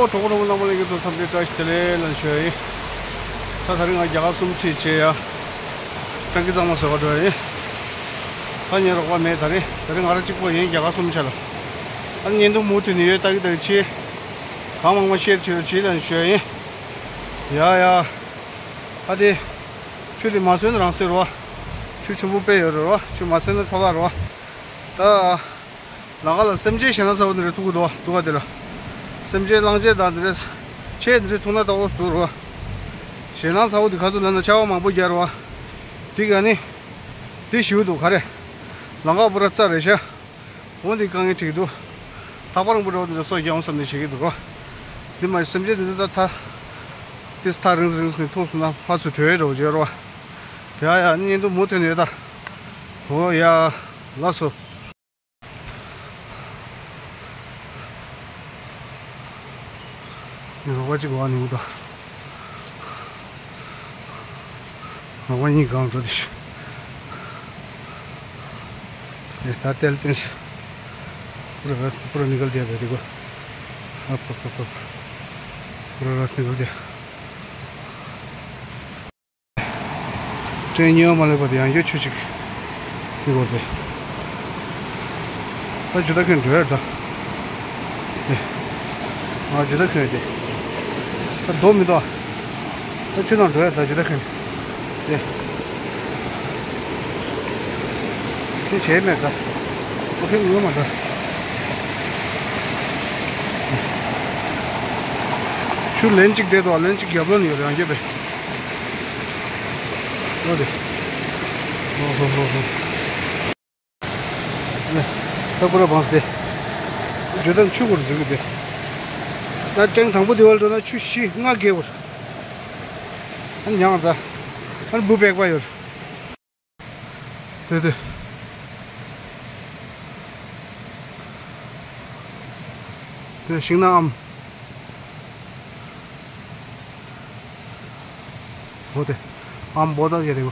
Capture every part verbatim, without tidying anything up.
ཨོ། གྲོགས་པོ་གྲོགས་མོ་རྣམ་པ་ལྷན་རྒྱས་ཚོ་འཚམས་འདྲི་བཀྲ་ཤིས་བདེ་ལེགས་ལ་ཞུ་ཡ་ཡིན། ད་དེ་རིང་ང་རྒྱ་གར་གསུམ་ཁྲིད་བྱས་ཡ། སྤྲང་ཀི་གཙང་མ་བཟོ་ག་འགྲོ་ཡ་ཡིན། ད་ངའི་རོགས་པ་མེད། ད་རེས་དེ་རིང་ང་རང་གཅིག་པོ་ཡིན། རྒྱ་གར་གསུམ་ཆ་ལ། ཨ་ནི་བརྙན་ཐུང་མུ་མཐུད་ནས་ཡོད། ལྟ་གི་ལྟ་གི་བྱེད། གང་མང་མང་ཤེར་བྱེད་རོགས་བྱེད་ལ་ཞུ་ཡ་ཡིན། ཡ་ཡ། ཨ་དེ། ཆུ་དེ་མ་བཟོས་ན་རང་བཟོས་རོགས། ཆུ་ཆེན་པོ་དཔེ་ཡོད་རེད་རོགས། ཆུ་མ་བཟོས་ན་འཕྲོ་བརླག་རོགས། ད། ལམ་ཁ་ལ་སེམས་ཅན་ཞེད་སྣང་ཚ་པོ་འདི་རེད། ཐུག་གི་འདུག་བ། འདུག་ག་དེ་ལ། སེམས་ཅན་གླང་ཆེན་དང་འདི་རེད། ཆེ་འདི་རེད། ཐུག་ན་ལྟ་བོ་འདུག་རོ། ཞེད་སྣང་ཚ་པོ་འདི་ག་ཚོད་ལབ་ན་ཆར་པ་མང་པོ་བརྒྱབ་རོ། འདི་ག་ནི། འདི་ཞིག་འདུག་ག་རེ། ལམ་ཁ་པུ་ར་རྩ་རེད་ཤག་འོ་འདི་དཀའ་ངལ་འཕྲད་ཀྱི་འདུག་ད་པ་རང་པུ་ར་འདི་རེད། སོ་རྒྱག་འོང་བསམ་ནས་བྱེད་ཀྱི་འདུག་རོ། འདི་མ་སེམས་ཅན་འདི་ཚོ་ད་ད། དེ་ཐག་རིང་རིང་ནས་ཐུག་སོང་ན་ཕར་ཚུར་བྲོས་འགྲོ་བྱེད་རོ། ཡ་ཡ། ནི་བརྙན་ཐུང་མུ་མཐུད་ནས་ཡོད་ད། འོ་ཡ། ལགས་སོ། ངའི་རོགས་པ་གཅིག་འོག་ནས་འུ་ད། རོགས་པ་གཉིས་གང་འགྲོ་དེ། ཨེ། ད་ཏེལ་ཏེན། पूरा रास्ता पूरा निकल दिया भाई, देखो। अब, अब, अब, अब। पूरा रास्ता निकल दिया। སྤྲིན་གཉིས་པ་མ་སླེབས་བར་དུ་ཡང་བསྐྱར་ཆུ་གཅིག་འདི་བོར་ཏེ། ད་ཇུ་ད་ཁན་འགྲོ་ཡ་ད། ཨེ། ང་ཇུ་ད་ཁན་དེ། ད་རྡོ་མི་འདུག་ད་ཆུ་ནང་འགྲོ་ཡ་ད་ཇུ་ད་ཁན་དེ། དེ་བྱས་མེད་ད། ཨོ་ཁེ་ངོ་མ་ད། ཆུ་ལན་གཅིག་བསྡད་འདུག་ལན་གཅིག་རྒྱབ་ལོགས་ནས་ཡོད་རེད། ཡང་བསྐྱར་པས། ཨོ་དེ། ཨོ་ཧོ་ཧོ་ཧོ། ནས། ད་པུ་ར་བང་སྟེ། ཇོ་དམ་ཆུ་གུར་འཛུལ་གི་དེ། ད་ཐེངས་དང་པོ་དེ་བར་འགྲོ་ན་ཆུ་བཞི་ལྔ་བརྒལ་བར། ཨ་མྱང་ད། ཨ་འབུ་པེག་པ་ཡོད། དེ་དེ། དེ་ཤིང་ནགས་ཨམ། འོ་དེ། ཨམ་བོ་ད་ཡོད་རེད།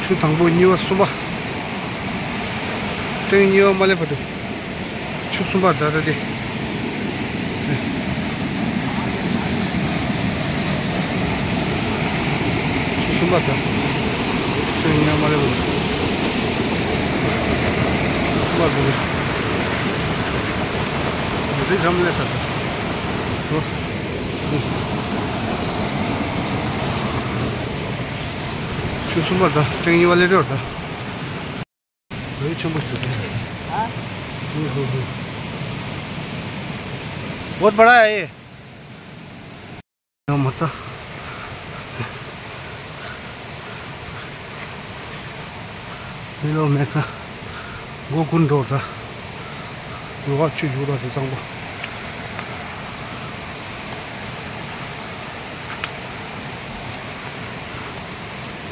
ཆུ་དང་པོ་གཉིས་པ་གསུམ་པ། སྤྲིན་གཉིས་པ་མ་སླེབས་བར་དུ། ཆུ་གསུམ་པ་ད་ལྟ་དེ། ཆུ་གསུམ་པ་ད། སྤྲིན་གཉིས་པ་མ་སླེབས་བར་དུ། ཆུ་གསུམ་པ་ད་དེ། དེ་འགྲམ་སླེབས་ཚར་ད། ཆུ་གསུམ་པ་ད། སྤྲིན་གཉིས་པ་སླེབས་རེད་ད། བོད་ཆེན་པོ་ཞིག་ཏུ། ཧུ་ཧུ་ཧུ། बहुत बड़ा है ये। ཡང་མ་ལྟ། མི་ལོ་མེད་ཁ། སྒོ་ཀུན་འགྲོ་ད། ཡོ་ག་ཆུ་བཞུར་བ་དེ་གཙང་པོ།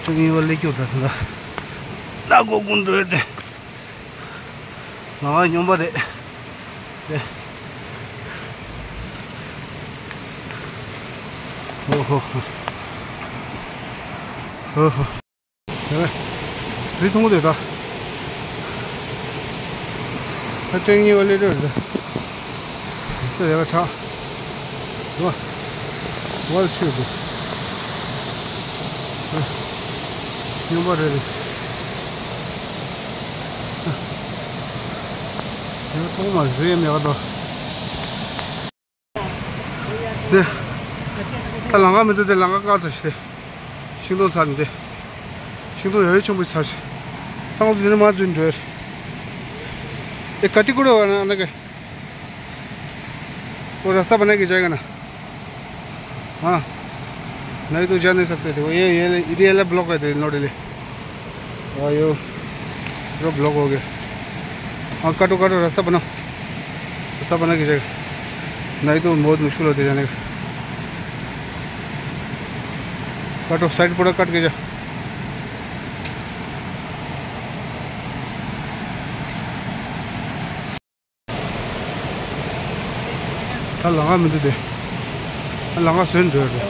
ཅུང་ཡིན་པ་ལས་སྐྱོ་ད་ད། ད་སྒོ་ཀུན་འགྲོ་ཡོད་དེ། ང་ང་སྨྱོན་པ་རེད། རེད། ཧོ་ཧོ་ཧོ། ཧོ་ཧོ། རེད། རི་མཐོང་གི་འདུག་ད། ད་སྤྲིན་གཉིས་པ་སླེབས་འགྲོ་རེད་ད། ད་ཡ་ག་ཁྲག་འདུག་བ། ཆུ་འདུག་སྨྱོན་པ་རེད་རེད། ཡང་ཐོག་མ་རེད་མེད་པ་དང་། དེ། ད་ལམ་ཁ་མི་འདུག་དེ་ལམ་ཁ་བཀག་ཚར་ཤག་དེ། ཤིང་སྡོང་ཚར་ནས་དེ། ཤིང་སྡོང་ཡོད་ཡོད་ཆེན་པོ་ཚར་ཤག་ད་ང་ཚོ་འདི་ནས་མར་འཛུལ་འགྲོ་ཡ་རེད། ये कटिकुड़ होगा ना, ना के? वो रास्ता बना के जाएगा ना? हाँ। नहीं तो जा नहीं सकते थे। वो ये, ये, ये ब्लॉक है, नोडले। और ये पूरा ब्लॉक हो गया। हाँ, काटो, काटो, रास्ता बनाओ। रास्ता बना के जाएगा। नहीं तो बहुत मुश्किल होती जाने का। काटो, साइड पूरा काट के जा। ད་ལམ་ཁ་མི་འདུག་དེ། ཨ་ལམ་ཁ་བཟོས་འགྲོ་ཡ་རེད།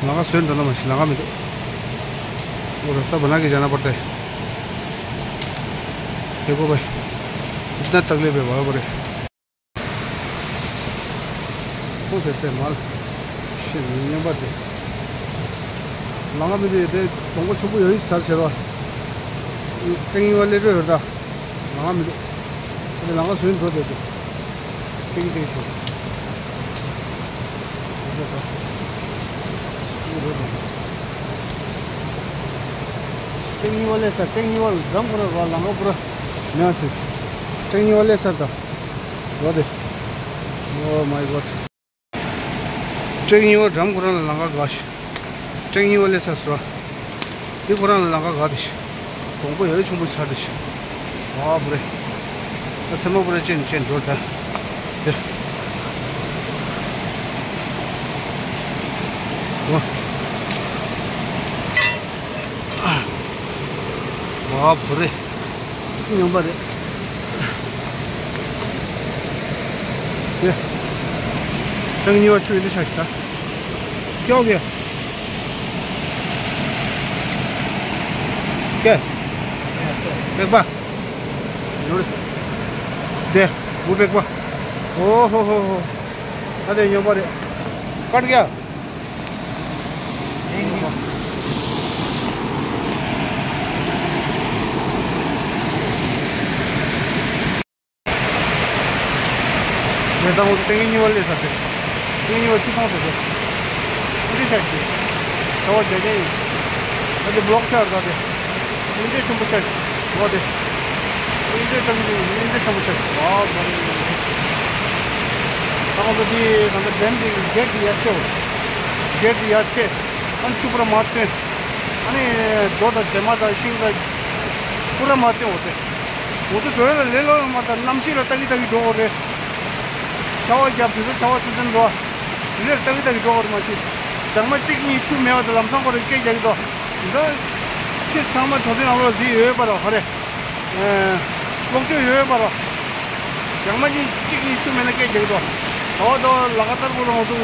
ལམ་ཁ་བཟོས་འགྲོ་ན་མ་གཞི་ལམ་ཁ་མི་འདུག वो रास्ता बना के जाना पड़ता है। देखो भाई। ད་སྟག་ལེབ་པའི་བར་བར་རེད། ཁོང་ཚོས་དེ་མར་ཤེས་ནས་སྨྱོན་པ་དེ། ལམ་ཁ་མི་འདི་དེ་གདོང་པོ་ཆུང་པོ་ཡོད་ཡིན་ཟེར་བྱས་རོགས། ཏིང་ངེ་བ་སླེབས་ཡོད་ད། ལམ་ཁ་མི་འདུག་དེ་ལམ་ཁ་བཟོས་འགྲོ་བསྡད་འདུག་ཏིང་ཏིང་ཆུ། ཏིང་ངེ་བ་སླེབས་ས། ཏིང་ངེ་བ་འགྲམ་ཁོ་ར་རོ། ལམ་ཁ་ཁོ་ར། མེད་ཟེར། ཏིང་ངེ་བ་སླེབས་ས་ད། རོ་དེ། Oh my God. ཏིང་ངེ་བ་འགྲམ་ཁོ་རང་ལ་ལམ་ཁ་དགའ་ཞིག་ཏིང་ངེ་བ་སླེབས་ས་སོ། འདི་ཁོ་རང་ལ་ལམ་ཁ་དགའ་དེ་ཞིག་གོང་པོ་ཡོད་ཆུང་པོ་ཆགས་དེ་ཞིག་ཨ་བུ་རེ། ད་ཐལ་མོ་བུ་རེ་ཅན་ཅན་འགྲོ་ད། དེ། ཨ་བུ་རེ། སྨྱོན་པ་རེད། དེ། ཏིང་ངེ་བ་ཆུ་ཡི་འདི་ཆ་ཞིག་ད། ཀྱོག་གེ། ཀྱེ། པེག་པ། ཡོད་རེད། དེ། འུ་པེག་པ། ཨོ་ཧོ་ཧོ་ཧོ། ད་དེ་སྨྱོན་པ་རེད། ཀར་གེ། ངས་ད་འོ་ཏིང་ངེ་བ་སླེབས་ས་དེ། ཏིང་ངེ་བ་ཆུ་ཚང་ཟེར་དེ། ཨ་ཅེ་ཆ་ཞིག་ཁ་བ་རྒྱ་རྒྱ་ཡིན། ཨ་ཅེ་བློག་ཆགས་རེད་ད་དེ། སྙིང་རྗེ་ཆེན་པོ་ཆ་ཞིག་འོ་དེ། སྙིང་རྗེ་ཏིང་ངེ་སྙིང་རྗེ་ཆེན་པོ་ཆ་ཞིག་ཨ་ད་ད་འོ་ད་དེ་ད་ད་འགྲེམས་དེ་གེ་ཊི་ཡར་ཆེ་བ། གེ་ཊི་ཡར་ཆེ། ཨ་ནི་ཆུ་པུ་ར་མར་བཏོན། ཨ་ནི་རྡོ་དང་བྱེ་མ་དང་ཤིང་དང་། པུ་ར་མར་བཏོན་འོ་དེ། འོ་དེ་དོན་ལ་ལེ་ལོ་ལ་མ་ད་གནམ་གཤིས་ལ་ལྟ་གི་ལྟ་གི་འགྲོ་འོ་རེད། ཆར་པ་བརྒྱབ་དུས་ཚོད་ཆར་པ་སེ་ཟན་འགྲོ། དེ་ལ་ལྟ་གི་ལྟ་གི་འགྲོ་འོ་རེད་མ་གཞི། ཞག་མ་གཅིག་གཉིས་ཆུ་མེད་པ་དེ་ལམ་སང་ཁོ་རེ་སྐད་རྒྱག་གི་འདུག་འདི་ཁྱེད་ཚང་མ་གྲོ་དེ་ནང་ལོགས་འདི་ཡོད་པ་ར་ཧ་རེ། ལོག་སྤྱོད་ཡོད་པ་ར། ཞག་མ་གཉིས་གཅིག་གཉིས་ཆུ་མེད་ན་སྐད་རྒྱག་གི་འདུག་ད་བ་ད་བ་ལ་ཀ་ཏར་པོ་རང་ཚོ་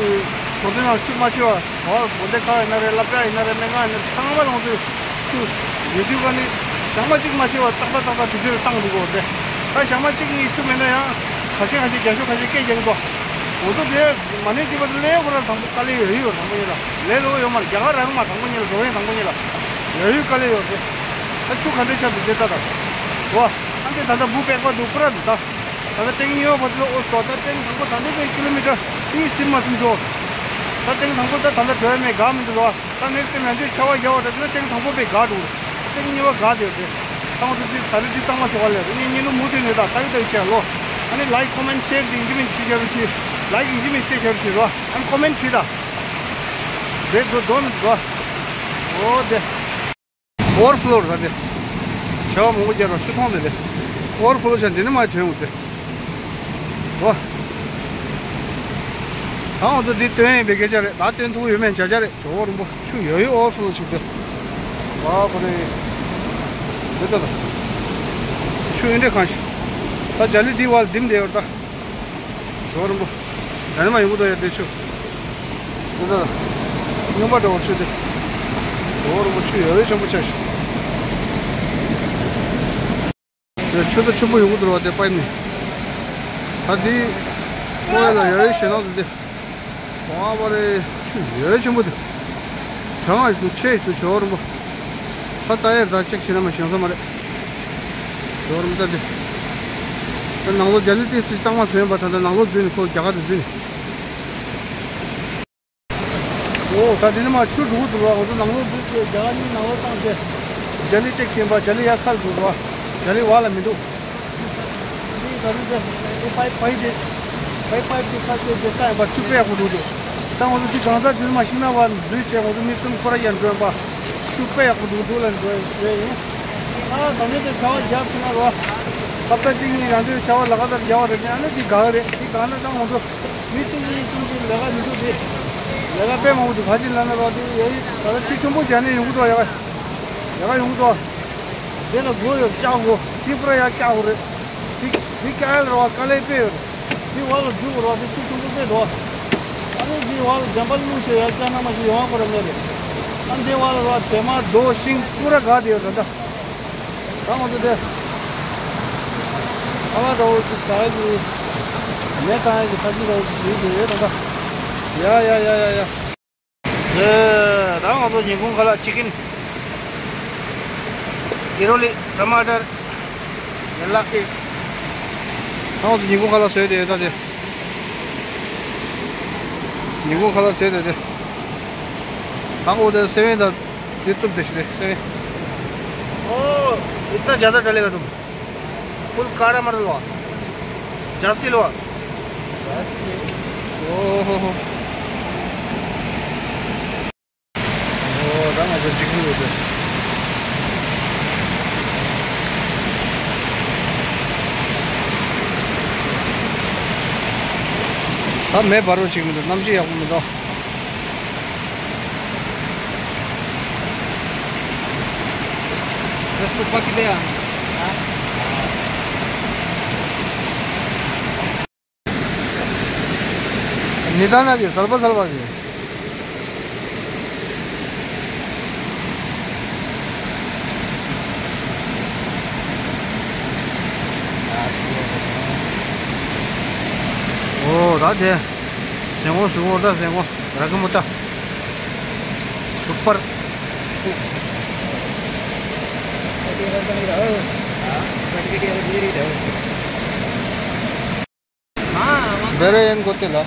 གྲོ་དེ་ནང་ཆུ་མ་ཆེ་བ། ད་བ་དགོན་སྡེ་ཁག་ཡིན་ན་རེད། སློབ་གྲྭ་ཡིན་ན་རེད། སྨན་ཁང་ཡིན་ན་རེད། ཚང་མ་རང་ཚོས་ཆུ་ཡོད་དུས་ཀ་ནི་ཞག་མ་གཅིག་མ་ཆེ་བ་ཏག་ཏག་ཏག་ཏག་དུས་ཚོད་ལ་བཏང་འདུག་གོ་རེད། ད་ཞག་མ་གཅིག་གཉིས་ཆུ་མེད་ན་ཡང་ཁ་ཤས་ཁ་ཤས་རྒྱ་ཤོག་ཁ་ཤས་སྐད་རྒྱག་གི་འདུག་འོ་ཚོ་དེ་མ་ནས་དུས་པ་དེ་ལས་ཁོ་རང་དང་པོ་དཀའ་ལས་ཡོད་ཡོད་དང་པོ་ཉིད་ལ་ལས་ལོ་ཡོད་མ་རེད། རྒྱ་གར་རང་མ་དང་པོ་ཉིད་ལ་འགྲོ་ཡིན་དང་པོ་ཉིད་ལ་ཡོད་ཡོད་དཀའ་ལས་ཡོད་རེད། ད་ཆུ་ག་འདྲ་ཆགས་འདུག་དེ་ལྟ་དང་། འོ། ཨ་འདི་ད་ལྟ་འབུ་པེག་པ་འདུག་པུ་ར་འདུག་ད། ད་ལྟ་ཏིང་ངེ་བ་བར་དུ་ཨོ་སྟོ་ད་ཏིང་དང་པོ་ད་འདི་ཏིང་ཀི་ལོ་མི་ཊར་གཉིས་ཟིན་མ་ཟིན་འགྲོ། ད་ཏིང་དང་པོ་ད་ད་ལྟ་འགྲོ་ཡ་མེད་དགའ་མི་འདུག་རོ། ད་ནེགསི་ཊེམ་ཡང་ཅིག་ཆར་པ་རྒྱག་པ་ད་ཏིང་དང་པོ་པའི་དགའ་འགྲོ། ཏིང་གཉིས་པ་དགའ་དེ་རེད། ད་ང་ཚོ་ཏིང་ད་རེས་ཏིང་གཙང་མ་བཟོ་བ་ལས་རེད། ངས་ཉིན་ལུ་མུ་མཐུད་ནས་ད་ད་གི་ད་གི་བྱས་ལོ། ཨ་ནི་ལའིཀ་ཀོ་མེན་ཊི་ཤེར་དེ་ཡིན་གཅིག་མིན་གཅིག་བྱ་རུ་ཆི། ལའིཀ་ཡིན་གཅིག་མིན་གཅིག་བྱ་རུ་ཆི་རོ། ཨ་ནི་ཀོ་མེན་ཊི་བྲིས་ད། རེད་འགྲོ་འགྲོ་མི་འགྲོ། ཨོ་དེ། ཨོ་ཝར་ཕ་ལོ་རེད་ད་དེ། བྱ་བ་མང་པོ་རྒྱབ་རོགས་ཆུ་མཐོང་ཟེར་དེ། ཨོ་ཝར་ཕ་ལོ་བྱས་འདི་ནི་མ་ཐོན་འོང་དེ། ཨོ། ད་ང་ཚོ་འདི་སྟོན་ཡིན་པའི་སྐད་ཆ་རེད། ད་སྟོན་ཐུབ་ཡོད་མེད་བྱ་བྱ་རེད། ཇོ་བོ་རིན་པོ་ཆུ་ཡོད་ཡོད་ཨོ་ཕ་ལོ་ཆུ་དེ། ཨ་ཁོ་རེ། འདི་ལྟ་ད། ཆུ་ཡིན་འདྲེ་གང་ཞིག་ད་རྒྱ་ལི་འདི་བར་འདིམ་བསྡད་ཡོད་ད། ཇོ་བོ་རིན་པོ། ད་ནི་མ་ཡོང་གི་འདུག་ཡ་དེ་ཆུ། འདི་ལྟ་ད། སྨྱོན་པ་འདྲ་བོ་ཆུ་དེ། ཇོ་བོ་རིན་པོ་ཆུ་ཡོད་ཡོད་ཆེན་པོ་ཆགས་ཤིག་ཆུ་ཚོད་ཆེན་པོ་ཡོང་གི་འདུག་བ་དེ་པའི་ནི། ད་དེ། ཀོ་ཡ་ལ་ཡ་ཡོད་ཞེ་ནང་དུ་དེ། བ་བ་རེ། ཆུ་ཡོད་ཆེན་པོ་དེ། གྲང་ང་ཞིག་ཏུ་ཆེ་ཞིག་ཏུ་ཞོ་རིན་པོ། ད་ལྟ་ཡར་ད་ཅིག་བྱེད་ན་མ་བྱང་ས་མ་རེད། ཞོ་རིན་པོ་ད་དེ། ད་ནང་ལོགས་རྒྱ་ལི་ཏི་སི་གཙང་མ་བཟོས་ཡིན་པ་ད་ལྟ་ནང་ལོགས་འཛུལ་ནས་ཁོ་རྒྱ་གར་དུ་འཛུལ་ནས། ཨོ་ད་འདི་ནི་མ་ཆུ་འགྲོ་གི་འདུག་ར། ང་ཚོ་ནང་ལོགས་འཛུལ་ཏེ་རྒྱ་གར་གཉིས་ནང་ལོགས་བཏང་སྟེ། རྒྱ་ལི་ཅེག་བྱེད་པ་རྒྱ་ལི་ཡར་ཁར་འགྲོ་ར། རྒྱ་ལི་བར་ལ་མི་འདུག་འདི་ད་རེས་དེ་པའི་པའི་དེ་པའི་པའི་དེ་ཁ་ཤས་དེ་ལྟ་ཡིན་པ་ཆུ་དཔེ་ཡག་པོ་འགྲོ་འདུག་ད་ང་ཚོ་འདི་གང་ཟག་འདི་མ་ཤིང་ནགས་བར་འཛུལ་བྱས་ང་ཚོ་མི་གསུམ་ཁོ་ར་ཡར་འགྲོ་ཡིན་པ། ཆུ་དཔེ་ཡག་པོ་འགྲོ་འདུག་ལ་འགྲོ་ཡིན། ཨ་ད་ནི་དེ་བྱ་བ་རྒྱབ་ཕྱིན་ན་རོ། ཧབ་ཏ་གཅིག་གཉིས་ཡང་དེ་བྱ་བ་ལ་ཀ་ཏར་རྒྱག་པ་རེད་ཀྱང་ཨ་ནི་འདི་དགའ་གི་རེད། འདི་དགའ་ན་ད་ང་ཚོ། མི་གཅིག་གཉིས་གསུམ་གྱི་ལས་ཀ་མི་འདུག་དེ། ལས་ཀ་དཔེ་མང་པོ་འདུག་ག་ཅིག་ལབ་ན་རོགས་དེ་ཡ་ཡི་ད་ལྟ་ཁྱི་ཆུང་པོ་བྱས་ནས་ཡོང་གི་འདུག་ཡ་ག་ཡ་ག་ཡོང་གི་འདུག་དེ་ལ་སྒོ་ཡོད་བཀྱག་སྒོ་དེ་པུ་ར་ཡ་བཀྱག་སྒོ་རེད། དེ་དེ་བཀྱག་ཡ་ལ་རོགས་དཀའ་ལས་དཔེ་ཡོད་རེད། དེ་བར་ལ་རྒྱུག་རོགས་དེ་ཁྱི་ཆུང་པོ་དཔེ་འགྲོ། ཨ་ནི་དེ་བར་ལ་འགྲམ་པ་བླུགས་བྱས་ཡ་བཀྱག་ན་མ་ཞིག་ཡོང་བ་ཁོ་ར་མེད་རེད། ཨ་ནི་དེ་བར་ལ་རོགས་བྱེ་མ་རྡོ་ཤིང་པུ་ར་ག་དེ་ཡོད་རེད་ད། ད་ང་ཚོ་དེ། ཨ་མ་འདྲ་བོ་ཅིག་ཟ་ཡ་གི། མེ་བཏང་ཡ་གི་ཐབས་ཤེས་འདྲ་བོ་ཅིག་བྱེད་ཀྱི་ཡོད་ད་ལྟ། ཡ་ཡ་ཡ་ཡ་ཡ། ཨེ། ད་ང་ཚོ་ཉིན་གུང་ཁ་ལག་ཅི་ཀིན། ཨི་རོ་ལི། ཊ་མ་ཊར། ཡན་ལག་ཨེ། ད་ང་ཚོ་ཉིན་གུང་ཁ་ལག་བཟོས་ཏེ་ཡོད་ད་དེ། ཉིན་གུང་ཁ་ལག་བཟོས་ཏེ་དེ། ད་འོ་དེ་སེ་བན་ད་དེ་བཏུབ་དེ་ཞིག་རེད་སེ་བན། ओ, इतना ज़्यादा डालेगा तुम? फुल काढ़ा मत लो, जास्ती लो। ओहो हो। ओ, राम, अब चिकन हो गया। अब मैं बारो चिकन तो नमसी या को मिलो। रस तो पकी दे यार। निदान आगे, सलबा सलबा आगे। ओ, राधे। सेंगो, सुगो, दा सेंगो। रगमुता। सुपर। बेरे एन गोते ला।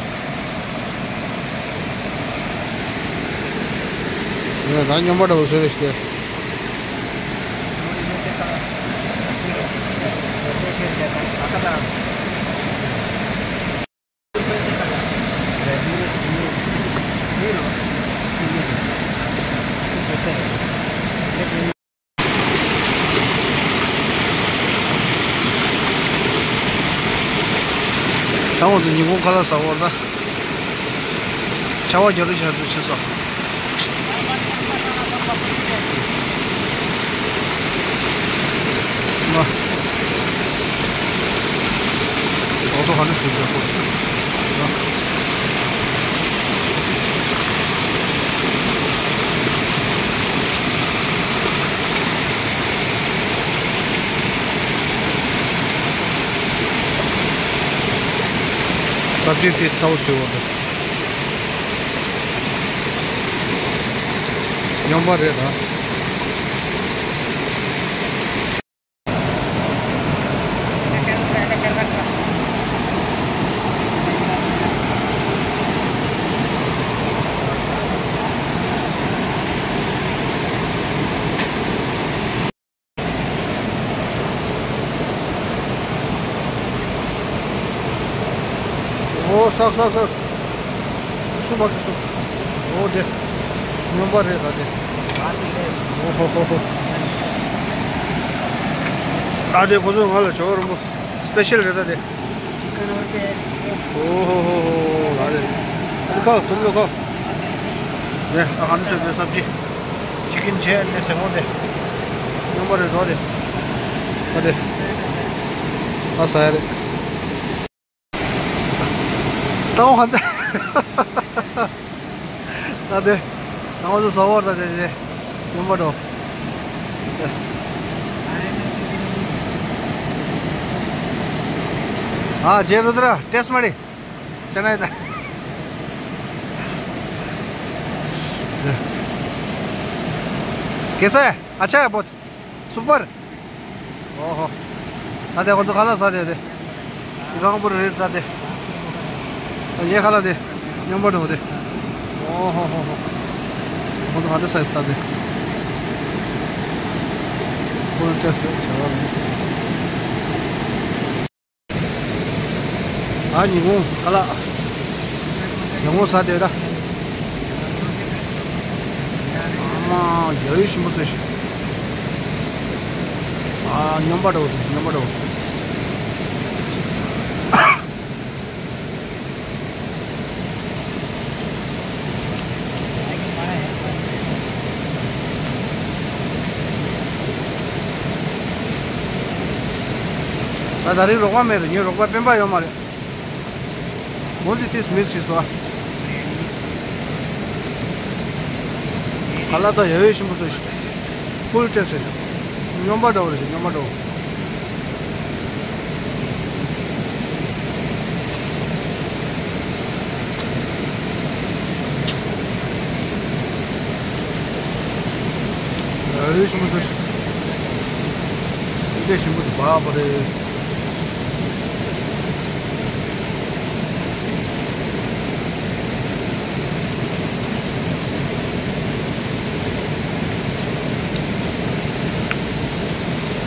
ये राज नंबर डबल सौ रिश्ते। ད་འོ་ཚོ་ཉིན་གུང་ཁ་ལག་ཟ་འོ་ད། ཆར་པ་རྒྱག་རེས་བྱ་འདུག་ཕྱི་སོ། ང་། ཨོ་ཏོ་ག་འདྲ་ཟེར་རྒྱག་གོ། སབ་ཇི་དེ་ཚ་བོ་ཟེར་བ་དང་། སྨྱོན་པ་རེད་ད། ཨོ་སག་སག་སག་སུ་མ་གི་སུ། ཨོ་དེ། སྨྱོན་པ་རེད་ད་དེ། ཨོ་ཧོ་ཧོ་ཧོ། ད་དེ་ཁོ་ཚོ་ང་ལ་ཇོ་བོ་རིན་པོ་སི་པེ་ཤལ་རེད་ད་དེ། ཨོ་ཧོ་ཧོ་ཧོ། ད་དེ། ཁོ་ཁ་ཁོ་ལོ་ཁ། དེ་ཨ་ག་ནི་སོ་དེ་སབ་ཇི། ཅི་ཀིན་བྱས་ནས་ཟེར་འོང་དེ། སྨྱོན་པ་རེད་འགྲོ་དེ། ཨ་དེ། ཨ་ཟ་ཡ་རེད། ཏའོ་ཧན་ཙ། ཨ་དེ། ཏའོ་ཙ་ཟ་བར་ད་དེ་དེ། སྨྱོན་པ་འགྲོ། ཨ་ཇེ་རུ་དྲ་ཊེ་སི་མ་རེད། ཅ་ན་ད། कैसा है? अच्छा है बहुत। सुपर। ओहो। ད་དེ་ཁོ་ཚོ་ཁ་ལག་ཟ་དེ་དེ། དེ་གང་པོ་རེད་ད་དེ། ད་ངའི་ཁ་ལག་དེ། སྨྱོན་པ་འགྲོ་དེ། ཨོ་ཧོ་ཧོ་ཧོ། ཁོ་ཚོ་ཁ་ལག་ཟ་ད་དེ། ཁོ་ལ་ཊེ་སི་ཊི་བྱ་བ་མེད། ད་ཉིན་གུང་ཁ་ལག་ཉིན་གུང་ཟ་དེ་ད། ཨ་མ་ཡ་ཡུ་ཞིམ་པོ་ཟོས་ཤིག་ཨ་སྨྱོན་པ་འདྲ་བོ་ཟོས་སྨྱོན་པ་འདྲ་བོ། ད་ད་རིང་རོགས་པ་མེད་རེད། ངའི་རོགས་པ་སྤེན་པ་ཡོད་མ་རེད། མོ་འདི་ཏིས་མིས་ཤི་སོ། ཁ་ལག་ད་ཡ་ཡོད་ཞིམ་པོ་སོ་ཤི། ཕུལ་ཊེ་སི་ཊི། སྨྱོན་པ་འདྲ་བོ་རེད་ཤི་སྨྱོན་པ་འདྲ་བོ། རི་ཞིམ་པོ་ཟེར། འདི་ཞིམ་པོ་འདུག་པ་པ་རེད།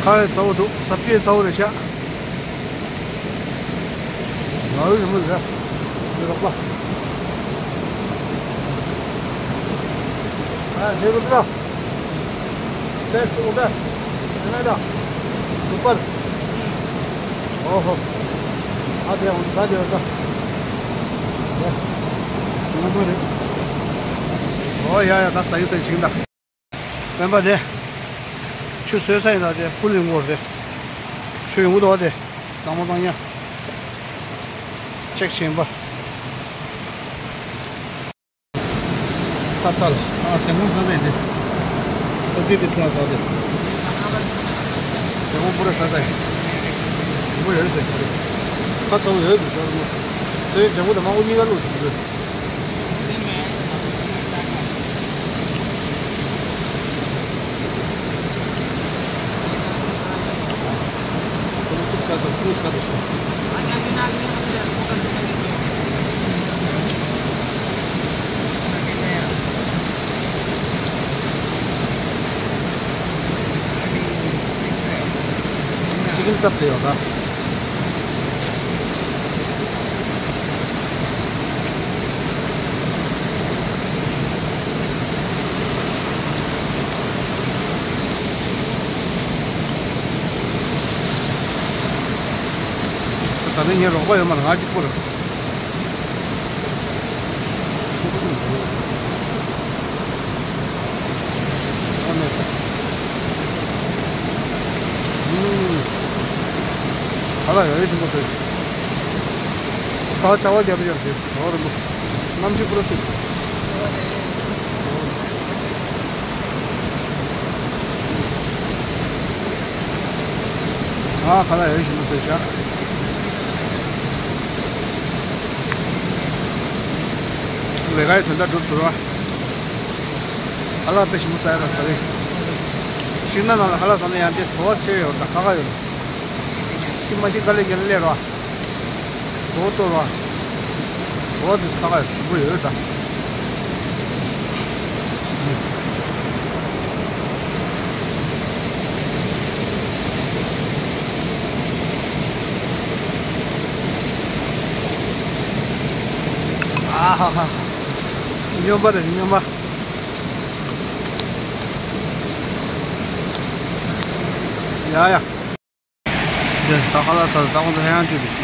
ཁ་བའི་ཚ་བོ་འདུག་ཟབ་ཆོས་ཚ་བོ་རེད་ཤག་ང་རི་ཞིམ་པོ་རེད། འདི་རོགས་པ། ཨ་འདི་གོ་ཏྲ། ཏེ་སུ་ད། ཨ་ན་ད། སུ་པར། ཨོ་ཧོ། ཨ་དེ་འོང་ད་དེ་འོང་ད། ཡ། ང་ཚོ་རེད། ཨོ་ཡ་ཡ་ད་ས་ཡི་ས་ཡི་ཞིག་ད། སྤེན་པ་དེ། ཆུ་བཟོས་ས་ཡིན་ད་དེ་ཕུལ་ཡོང་གོ་རེད། ཆུ་ཡོང་གི་འདུག་དེ། གཙང་མ་གཙང་ཡ། ཅེག་བྱེད་པ། ཁ་ཚ་ལ། ཨ་ཟེ་མོ་ས་ནས་དེ། ཁོ་ཅི་དེ་ས་ས་དེ། ཟེ་མོ་པུ་ར་ས་ས་ཡིན། ཟེ་མོ་ཡོད་ཟེ་ས་རེད། ཁ་ཚ་བོ་ཡོད་དེ་ཟེ་མོ། ཟེ་ཇ་མོ་དང་མ་འོ་གཉིས་ཀ་ལོ་ཟེ་ཟེ། ཅི་གིན་ཙབ་དེ་ཡོད་ད། ད་ནི་ངའི་རོགས་པ་ཡོད་མ་རེད། ང་གཅིག་པུ་རེད། ཨ་ལ་ཡ་ཡ་ཞིམ་པོ་ཟེར། ད་བྱ་བ་རྒྱབ་རྒྱབ་བྱེད་བྱ་བ་རིན་པོ། གནམ་གཤིས་པུ་ར་ཐུག་ཨ་ཁ་ལག་ཡོད་བཞིན་དུ་བཟོས་ཤག་ལས་ཀའི་དོན་དག་སྒྲུབ་ཐུབ་ར། ཁ་ལག་དཔེ་ཞིམ་པོ་ཟ་ཡ་ར་ཟ་རེད། ཤིང་ནགས་ནང་ལ་ཁ་ལག་ཟ་ན་ཡང་དེ་དོ་བ་ཆེ་ཡོད་ད་ཁ་ཁ་ཡོད། ཤི་མ་ཤི་དཀའ་ལས་ཁྱེད་ལ་སླེབས་ར། དོ་གཏོར་བ། འོ་དེ་ཁ་ཁ་ཞིམ་པོ་ཡོད་ད། ཨ་ཧ་ཧ། སྨྱོན་པ་རེད་སྨྱོན་པ། ཡ་ཡ། འདི་ད་ཁ་ལག་ཟ་ད་ཁོང་ཚོ་ཧེ་ཡང་བཅུག་རེད།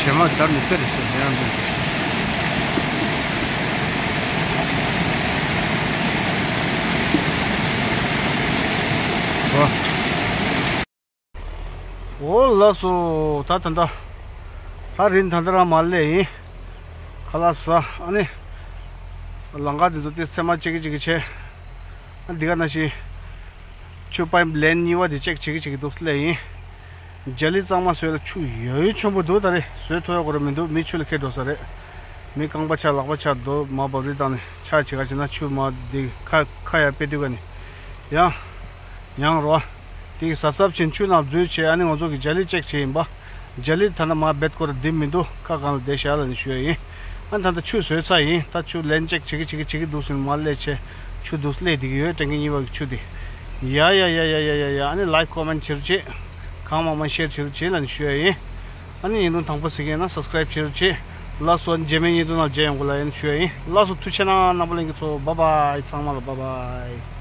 བྱེ་མ་ཟ་མི་སྟེར་རེད་ཟེར་ཧེ་ཡང་བཅུག་ཨོ། ཨོ་ལགས་སོ། ད་ད་ད། ཧ་རིན་ད་ད་རང་མ་སླེབས་ཡིན། ཁ་ལག་ཟ་ཨ་ནི། ལང་ཀ་འདི་ཚོ་ཏི་ཚེ་མ་གཅིག་གི་གཅིག་གི་བྱས། ཨ་འདི་ག་ན་ཤི། ཆུ་པའི་ལན་གཉིས་པ་དེ་ཅེག་བྱེད་ཀྱི་བྱེད་ཀྱི་འདུག་སླེབས་ཡིན། ཇ་ལི་གཙང་མ་བཟོས་ལ་ཆུ་ཡོད་ཡོད་ཆེན་པོ་འདུག་ད་རེ་བཟོས་ཐུབ་ཡ་གོ་ར་མི་འདུག་མི་ཆུ་ལ་ཁད་འགྲོ་ས་རེད། མི་རྐང་པ་ཆག་ལག་པ་ཆག་རྡོ་མ་བབས་རི་བཏང་ནས་ཆག་བྱེད་ག་བྱེད་ན་ཆུ་མ་འདི་ཁ་ཁ་ཡ་དཔེ་དུས་ག་ནས་ཡང་། ཡང་རོ། དེ་གི་གཟབ་གཟབ་བྱེད་ཆུ་ནང་འཛུལ་བྱས་ཨ་ནི་ང་ཚོ་གི་ཇ་ལི་ཅེག་བྱས་ཡིན་པ། ཇ་ལི་ད་ལྟ་མ་བེད་སྐོར་འདི་མི་འདུག་ཁ་གང་ལ་བསྡད་བཞག་ལ་ནི་ཞུ་ཡ་ཡིན། ཨ་ད་ལྟ་ཆུ་བཟོས་ཚར་ཡིན། ད་ཆུ་ལན་ཅེག་བྱེད་ཀྱི་བྱེད་ཀྱི་བྱེད་ཀྱི་འདུག་ཟིན་མ་སླེབས་བྱས་ཆུ་འདུག་སླེབས་བསྡད་ཀྱི་ཡོད། ཀྲེང་གི་གཉིས་པ་གི་ཆུ་དེ། ཡ་ཡ་ཡ་ཡ་ཡ་ཡ་ཡ། ཨ་ནི་ལའིཀ་ཀོ་མེན་ཊི་བྱེད་རོགས་བྱེད། གང་མང་མང་ཤེར་བྱེད་རོགས་བྱེད་ལ་ནི་ཞུ་ཡ་ཡིན། ཨ་ནི་ཡིན་དུ་དང་པོ་ཟེར་གྱི་ཡིན་ན་སབ་སི་ཀ་རེབ་བྱེད་རོགས་བྱེད། ལགས་སོ། རྗེས་མའི་ཉིན་དུ་ནང་མཇལ་ཡོང་གི་ལ་ཡིན་ཞུ་ཡ་ཡིན། ལགས་སོ། ཐུགས་ཆེ་གནང་རྣམ་པ་ལྷན་རྒྱས་ཚོ། བཱའི་བཱའི། ཚང་མ་ལ་བཱའི་བཱའི།